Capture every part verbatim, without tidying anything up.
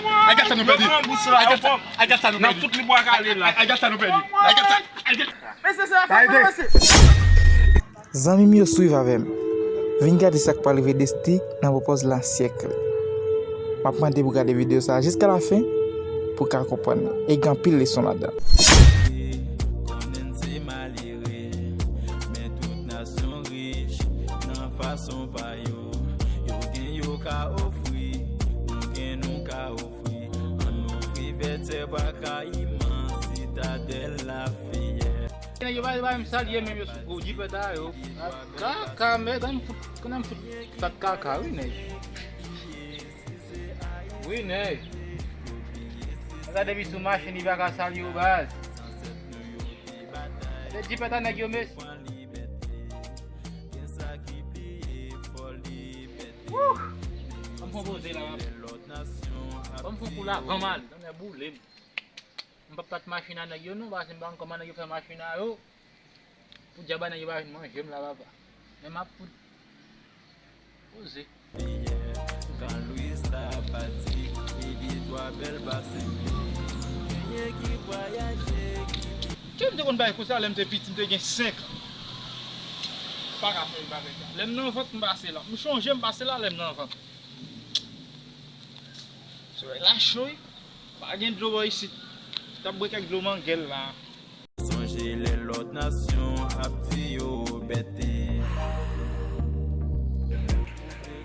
Ay, gad sa nou pèdi. Ay, gad sa, ay, gad sa nou pèdi. Ay, gad sa nou pèdi. Ay, gad sa, ay, gad sa. Mesye, se afè nou, mesye. Zanmi m yo, swiv avè m. Vin gade sa k pral rive Desty nan pwopòz la syèk la. M ap mande pou gade videyo sa a jiska lafen pou w ka konprann li. E gen anpil leson ladan. Konnen se malere, men tout nasyon rich nan fason pa yo. Yo gen yo ka ofri, nou gen nou ka ofri. Ann ofri vètèba Kayiman, sitadèl lafyè. Nèg yo pa, pa menm salye menm, yo sou gwo jipèt a yo. Kaka, men gade m fout, gade m fout sat kaka, wi, nèg. Wi, nèg. Gade depi sou machin, li pa ka salye w, baz. Gade jipèt a nèg yo, mesye. Wouh! Ban m fè yon poze la, m ap, ban m fè yon kou la, ban m ale, tande boule m. M p ap bat machin a nèg yo non, paske m pa konn kòman nèg yo fè machin a yo. Podyab a nèg yo pa vin manje m la, papa. Men m ap fout poze. Kan Louis la pati, li gen twa bèl pase. Genyen ki vwayaje, ki Ke m te konn bay kou sa lè m te piti, m te gen senk an. Pa ka fè bagay sa. Lè m nan vant, m pase la. M chonje m pase la lè m nan vant. Solèy la cho, wi. Pa gen dlo bò isit. T ap bwè kèk dlo mangèl la. Sonje lè lòt nasyon ap di yo bèt.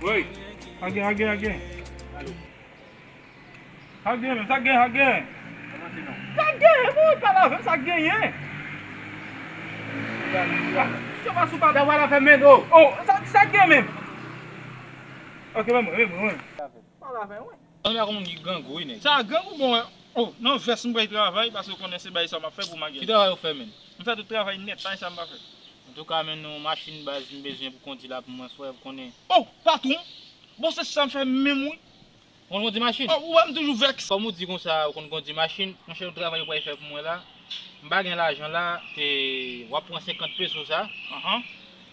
Wi. Agen, agen, agen. Alo. Sa k genyen menm? Sa k genyen? Sa k genyen? Sa k genyen, boy? Pale avè m, sa k genyen? Ah, se pa sou pa. Sa pral fè men, oh. Oh, sa, sa k genyen menm? Ok, men mwen, men mwen, men mwen. Pale avè m, wi. Mwen pa konn ki grangou, wi, nèg. Sa grangou, bon, oh, nan vès m pral travay, paske w konnen se bagay sa m ap fè pou m a gen. Ki travay ou fè menm? M fè tout travay nèt, pa gen sa m pa fè. Antouka, men nou machin baz m bezwen pou kondi la pou mwen, frè, ou konnen. Oh, patwon! Bon, se sa m fè menm, wi. Ou konn kondi machin? Oh, ou wè m toujou vèks. Kòm ou di konsa, ou konn kondi machin, monchè, yon travay ou pral fè pou mwen la. M pa gen lajan la, e, w ap pran senkant peso sa. Anhan.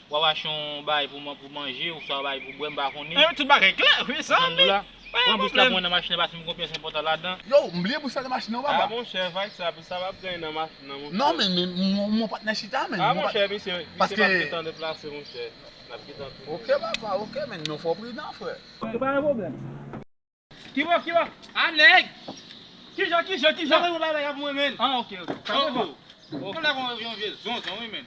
W ap achte yon bagay pou man-, pou manje, oswa bagay pou bwè, m pa konnen. Eh, tout bagay klè, wi, zanmi. Pran bous la pou mwen nan machin nan, paske m gon pyès enpòtan ladan. Yo, m bliye bous la nan machin nan, papa. Ah, monchè, vag sa, bous la p ap genyen nan machin nan, monchè. Non, men, men, mon, mon patnè chita, men. Ah, monchè, misye, misye p ap gentan deplase, monchè. N ap gentan tou. Ok, papa, ok, men nou fò pridan, frè. Ok, pa gen pwoblèm. Ki bò, ki bò? A, nèg! Kijan, kijan, kijan? Nan, mwen, mwen, mwen, mwen, mwen. Ah, ok, ok. Oh, oh. Ok. Mwen la konn yon vye zonzon, wi, men.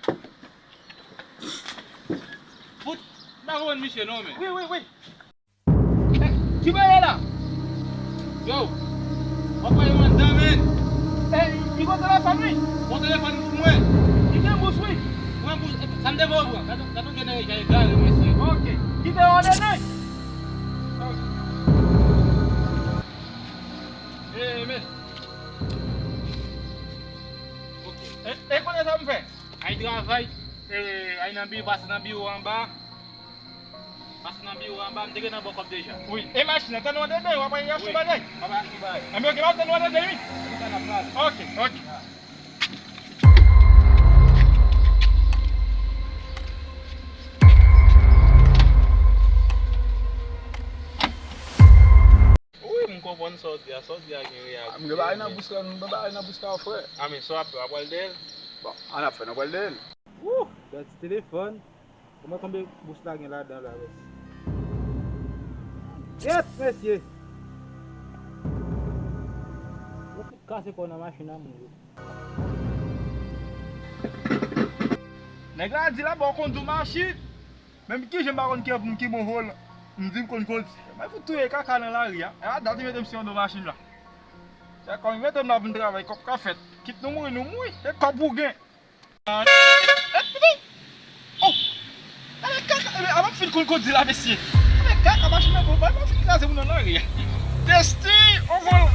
Fout, m pa konprann misye, non, men. Wi, wi, wi. Eh, ki bagay la? Yo, w ap pale m anndan, men. Eh, li gon telefòn, wi. Gon telefòn pou mwen. Li gen bous, wi. Pran bous, sa m te voye w pran. Gade, gade yon nèg jan egare, mesye. Ok. Kite yo ale, nèg. Eh, men. Ok. E, e konnen sa m fè? Ay travay, e, ay nan biwo, pase nan biwo anba. Pase nan biwo anba, m te gen nan bò kòb deja. Wi. E machin nan, tann w andedan, w ap al achte bagay. W ap al achte bagay. Anben, ok, m ap tann w andedan, wi. Andedan n ap pale. Ok, ok. Wi, m konprann sa w di a. Sa w di a gen reyalis. M gen bagay nan bous la, m gen bagay nan bous la, frè. A, men sa w ap fè, w ap pral dèyè l? Bon, an ap fè, n ap pral dèyè l. Wouh, bèl ti telefòn. Ou wè konbyen bous la gen ladan la, mèsi. Yèt, mesye! Ou fout kase kò w nan machin nan, moun yo. Nèg la di la ba w kondwi machin. Menm kijan m pa konn ki, ki bon volan. M di m konn kondwi. Mwen fout touye kaka nan lari a. E a dat li mete m sou yon do machin la. Se kòm li mete m la pou m travay, kòb ka fèt. Kit nou mouri, nou mouri. Se kòb ou gen. Oh! Ala kaka, ala m ap fin konn kondwi la, mesye. Ala kaka machin nan bon, m ap fin kraze moun nan lari a. Desty, on volan.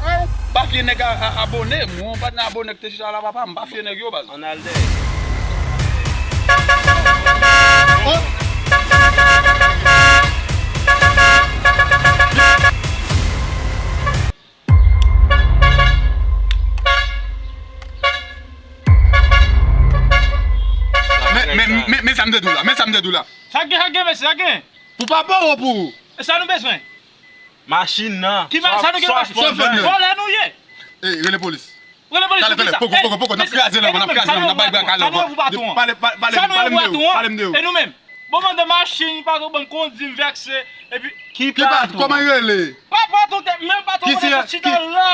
Oh, m pa fye nèg a, a, abone. Mwen, yon patnè abone ki te chita la, papa, m pa fye nèg yo, baz. Ann al dèyè. Oh! Men, men, men, men sa m te di w la, men sa m te di w la. Sa gen, sa gen, mesye, sa gen. Pou pa bon pou ou. E sa nou bezwen? Machin nan. Ki ma-, sa nou gen machin? Vòlè nou ye. Ey, rele polis. Rele polis pou kisa? Poko, poko, poko, n ap kraze lanmò, n ap kraze lanmò, n ap bay bra kay lanmò. Pale, pale, pale m de yo, pale m de yo. E nou menm? Bon, mande machin, patwon ban m kondi, m vèkse, epi. Ki patwon? Kòman l rele? Pa patwon, men patwon, mwen chita la.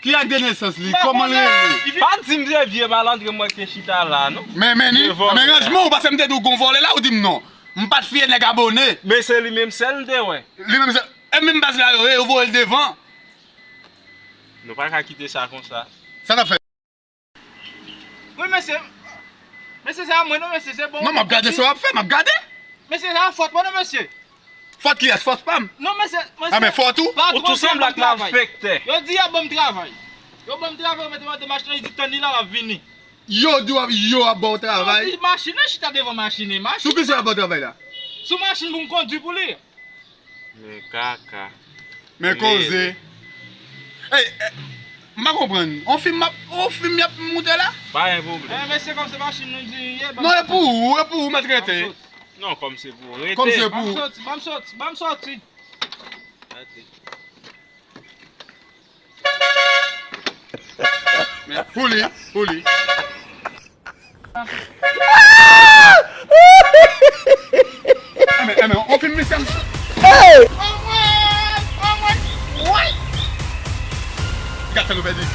Ki ak de nesans li? Kòman l rele? Pa di m se vye malandren mwen te chita la, non. Men, men ni, men ranjman w, paske m te di w gon vòlè la, ou di m non. M pa t fiye nèg abòne. Men se li menm sèl m te wè. Li menm sèl. E menm baz la yo ye, yo voye l devan. Nou pa ka kite sa konsa. Sa n ap fè? Wi, mesye. Mesye, se a mwen, non, mesye, se bon. Non, m ap gade sa w ap fè, m ap gade. Mesye, se a fòt mwen, non, mesye. Fòt kiyès? Fòt pa m? Non, mesye, mesye. A, men fòt ou? Ou tou sanble ak malfektè. Yo di y ap ban m travay. Yo ban m travay, yo mete mwen nan machin nan, yo di tann li la, l ap vini. Yo di w ap, yo ap ba w travay? Yo di machin nan chita devan machin nan, machin. Sou ki sa y ap ba w travay la? Sou machin pou m kondui pou li. Men kaka. Men koze. Ey, eh, m pa konprann. On fim m ap, on fim y ap moute la? Pa gen pwoblèm. Eh, mesye, kòm se machin nou di ye, ban m. Non, e pou ou, e pou ou, mèt rete. Non, kòm se pou ou, rete. Kòm se pou ou. Ban m soti, ban m soti, ban m soti. Rete. Pou li, pou li. Enben, enben, on fim misye. Hey! Gad sa nou pèdi.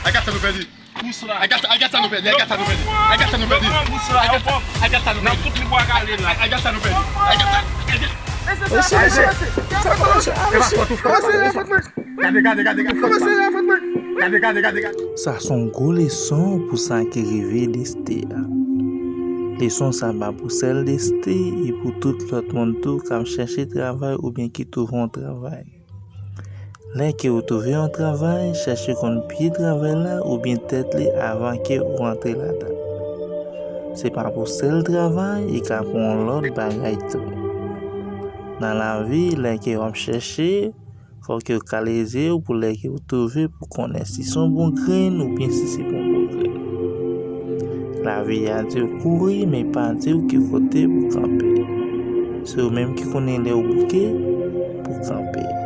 Gad sa nou pèdi. Bous la. Ay, gad sa, ay, gad sa nou pèdi, ay, gad sa nou pèdi. Ay, gad sa nou pèdi. Yo pran bous la, yo pran. Ay, gad sa nou pèdi. Nan tout li bwa kale la. Ay, gad sa nou pèdi. Ay, gad sa. Mesye, mesye, mesye. Sa kòmanse a, mesye. Kòmanse a, fòt mwen. Gade, gade, gade, gade. Kòmanse a, fòt mwen. Gade, gade, gade, gade. Sa se yon gwo leson pou sa ki rive Deste a. Leson sa pa pou sèl Deste, e pou tout lòt moun tou k ap chèche travay oubyen ki twouve yon travay. Lè ke w twouve yon travay, chèche konn pye travay la oubyen tèt li avan ke w rantre ladan l. Se pa pou sèl travay, e ka pou yon lòt bagay tou. Nan lavi, lè ke w ap chèche, fòk ke w kale zye w pou lè ke w twouve pou konnen si se yon bon grenn oubyen si se pa yon bon grenn. Lavi a di w kouri, men pa di w ki kote pou kanpe. Se ou menm ki konnen lè w bouke pou kanpe.